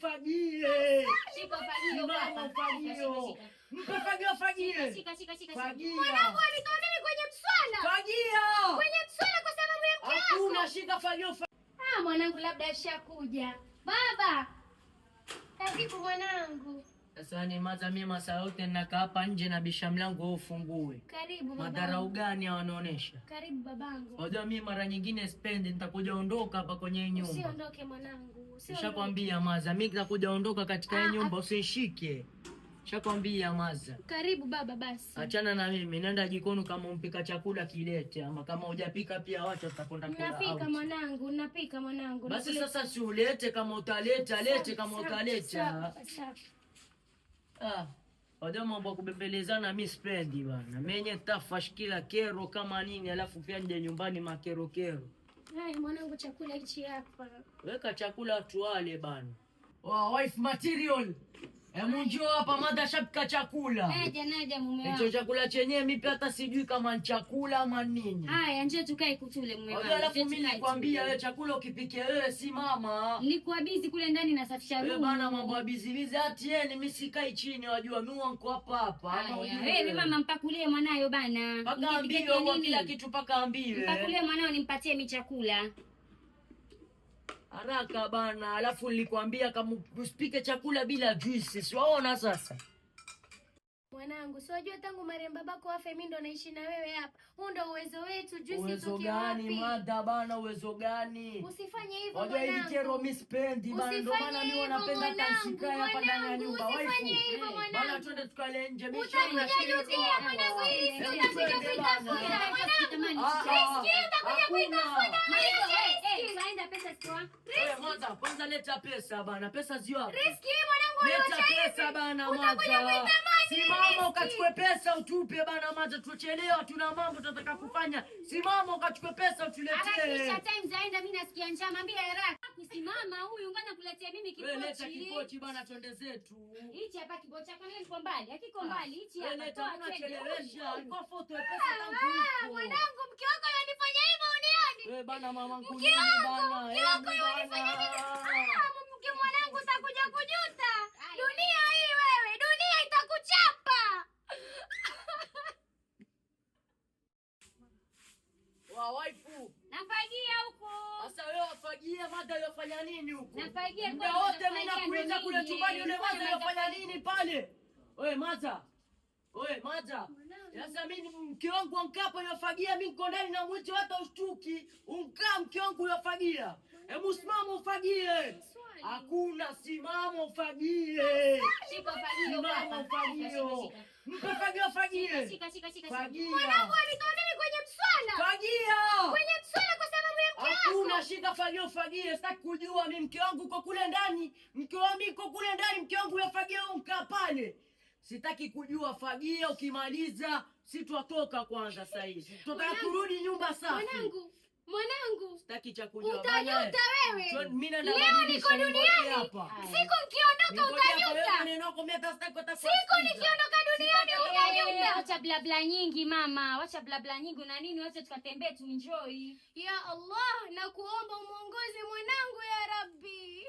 ufagie. Shika fagio Simama baba. ufagio. Mpe fagio fagie. Shika shika shika. Fagia. Mwanangu alitoa nini kwenye mswala? Fagia. Kwenye mswala kwa sababu ya mke wako. Hakuna, shika fagio. Ah, mwanangu labda ashakuja. Baba. Karibu mwanangu. Sasa ni maza mimi masaa yote ninakaa hapa nje na bisha mlango wewe ufungue. Karibu Madharau babangu. gani wanaonesha? Karibu babangu. Unajua mimi mara nyingine sipendi, nitakuja ondoka hapa kwenye hii nyumba. Usiondoke mwanangu. Usiondoke. Nishakwambia maza, mimi nitakuja ondoka katika hii Ah, nyumba, usinishike. Nishakwambia maza. Karibu baba basi. Achana na mimi, nenda jikoni kama umpika chakula kilete, ama kama hujapika pia wacha tutakwenda kula Napika out. mwanangu, napika mwanangu. Basi Nakuleta. sasa si ulete, kama utaleta lete, kama Sawa, utaleta. sawa, sawa. Ah, wajua mambo ya kubembelezana mi sipendi bana. Menye tafash kila kero kama nini, alafu pia nje nyumbani makero kero. Hai mwanangu, chakula hichi hapa. Weka chakula tuale bana. Oh, wife material. Hebu njoo hapa mada shapika chakula. Naja naja mume Hicho wangu. chakula chenyewe mi pia hata sijui kama ni chakula ama nini. Haya, njoo tukae kutule mume wangu. Wajua, alafu Njoo mimi tukae nilikwambia tule. wewe chakula ukipike wewe si mama. Nilikuwa busy kule ndani nasafisha Wewe room. bana mambo ya bizi bizi hati yeye mimi sikai chini wajua mimi wanko hapa hapa. Ama Haya, ujue wewe wewe. mama mpakulie mwanayo bana. Mpaka Ungepikia ambiwe huwa nini? kila kitu mpaka ambiwe. Mpakulie mwanao nimpatie mi chakula. Haraka bana, alafu nilikwambia kama usipike chakula bila juisi, si waona sasa? Mwanangu, si wajua tangu marehemu babako afe mimi ndo naishi na wewe hapa. Huu ndo uwezo wetu, juisi Uwezo itoke gani wapi? mada bana, uwezo gani? Usifanye hivyo Wajua hili mwanangu. kero mimi sipendi bana, ndio Usifanye maana mimi hivyo wanapenda hata mwanangu, nisikae hapa ndani ya mwanangu, nyumba. usifanye Waifu. hivyo Bana, mwanangu. twende tukale nje. Mimi Utakuja shauri jutia mwanangu, hii riski Hebu utakuja twende kuitafuta bana. mwanangu. Ah, ah, Riski utakuja hakuna. kuitafuta. Eh, kaenda pesa sikoa. Wewe mwanza, kwanza leta pesa bana, pesa zio hapa. Riski hii mwanangu Leta uliocha pesa hivi. bana Utakuja maza. kuitamani Simama riski. ukachukue pesa utupe bana maza, tuchelewa, tuna mambo tunataka kufanya. Simama ukachukue pesa utuletee. Harakisha time zaenda, mimi nasikia njaa, mwambie haraka. Kusimama huyu ngana kuletea mimi Wewe leta kipochi. kipochi bana, twende zetu. Hichi hapa kipochi chako nini kiko mbali? Hakiko mbali hichi Wewe hapa. leta, Toa mbona twende. chelewesha? Alikuwa foto ya pesa tangu Ah, huko. mwanangu, mke wako yanifanya hivyo unioni? Wewe bana mamangu Mke nini wako, bana? mke wako Hebu yanifanya bana. nini? Ah, mke mwanangu utakuja kujuta. Dunia hii wewe, dunia itakuchapa. Wa waifu. Nafagia huko. Sasa wewe wafagia mada yofanya nini huko? Nafagia Muda kwanza, wote mimi nafagia nakuita ndo kule nije. chumbani yule Nilikuwa maza yofanya nini pale? Wewe maza. Wewe maza. Sasa mimi mke wangu ankapo yofagia mimi niko ndani na mwito hata ushtuki. Unkaa mke wangu yofagia. Hebu simama ufagie. Hakuna, simama ufagie. Shika fagio Simama baba. ufagio. Mpe fagio fagie. Shika shika shika. shika. Fagia. Mwanangu alitoa nini kwenye mswala? Fagia. Kwenye mswala kwa sababu ya mke wako. Hakuna, shika fagio fagie, sitaki kujua mimi mke wangu uko kule ndani, mke wangu uko kule ndani, mke wangu yafagia wewe mkaa pale. Sitaki kujua, fagia ukimaliza, si twatoka kwanza sasa hivi. Tunataka kurudi nyumba safi. Mwanangu, mwanangu, Sitaki cha kujua. utajuta wewe. Mimi naenda Leo badilisha, niko ningoje duniani. hapa. Siku nkiondoka Ningoje hapa, wewe utajuta. maneno yako mimi hata sitaki hata Siku kusikiza. nikiondoka duniani utajuta. Wacha bla bla nyingi mama, wacha bla bla nyingi na nini, wacha tukatembee tu enjoy. Ya Allah, nakuomba umuongoze mwanangu ya Rabbi.